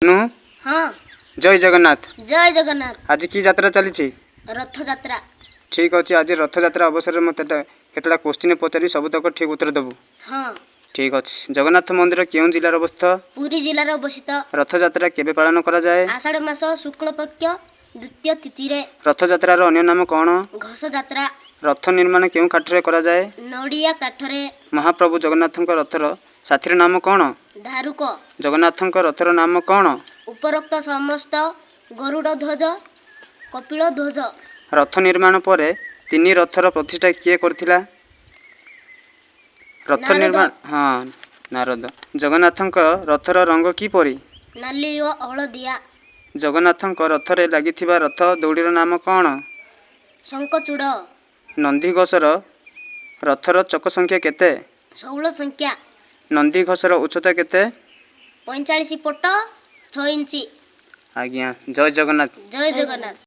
ନୁ। ହଁ। ଜୟ ଜଗନ୍ନାଥ। ଜୟ ଜଗନ୍ନାଥ। ଆଜି କି ଯାତ୍ରା ଚାଲିଛି? ରଥଯାତ୍ରା। ଠିକ୍ ଅଛି, ଆଜି ରଥଯାତ୍ରା ଅବସରରେ ମୁଁ ତତେ କେତେଟା କୋଶ୍ଚିନ୍ ପଚାରିବି, ସବୁତକ ଠିକ୍ ଉତ୍ତର ଦେବୁ। ହଁ। ଠିକ୍ ଅଛି। ଜଗନ୍ନାଥ ମନ୍ଦିର କେଉଁ ଜିଲ୍ଲାରେ ଅବସ୍ଥିତ? ପୁରୀ ଜିଲ୍ଲାରେ ଅବସ୍ଥିତ। ରଥଯାତ୍ରା କେବେ ପାଳନ କରାଯାଏ? ଆଷାଢ଼ ମାସ ଶୁକ୍ଳପକ୍ଷ ଦ୍ୱିତୀୟ ତିଥିରେ। ରଥଯାତ୍ରାର ଅନ୍ୟ ନାମ କ'ଣ? ଘୋଷ ଯାତ୍ରା। ରଥ ନିର୍ମାଣ କେଉଁ କାଠରେ କରାଯାଏ? ନଡ଼ିଆ କାଠରେ। ମହାପ୍ରଭୁ ଜଗନ୍ନାଥଙ୍କ ରଥର ସାଥିର ନାମ କ'ଣ? ଦାରୁକ। ଜଗନ୍ନାଥଙ୍କ ରଥର ନାମ କ'ଣ? ଉପରୋକ୍ତ ସମସ୍ତ, ଗରୁଡ଼ ଧ୍ୱଜ, କପିଳ ଧ୍ୱଜ। ରଥ ନିର୍ମାଣ ପରେ ତିନି ରଥର ପ୍ରତିଷ୍ଠା କିଏ କରିଥିଲା? ରଥ ନାରଦ। ନିର୍ମାଣ, ହଁ, ନାରଦ। ଜଗନ୍ନାଥଙ୍କ ରଥର ରଙ୍ଗ କିପରି? ନାଲି ଓ ହଳଦିଆ। ଜଗନ୍ନାଥଙ୍କ ରଥରେ ଲାଗିଥିବା ରଥ ଦଉଡ଼ିର ନାମ କ'ଣ? ଶଙ୍ଖଚୂଡ଼। ନନ୍ଦିଘୋଷର ରଥର ଚକ ସଂଖ୍ୟା କେତେ? 16 ସଂଖ୍ୟା। ନନ୍ଦିଘୋଷର ଉଚ୍ଚତା କେତେ? 45 ଫୁଟ 6 ଇଞ୍ଚ। ଆଜ୍ଞା, ଜୟ ଜଗନ୍ନାଥ। ଜୟ ଜଗନ୍ନାଥ।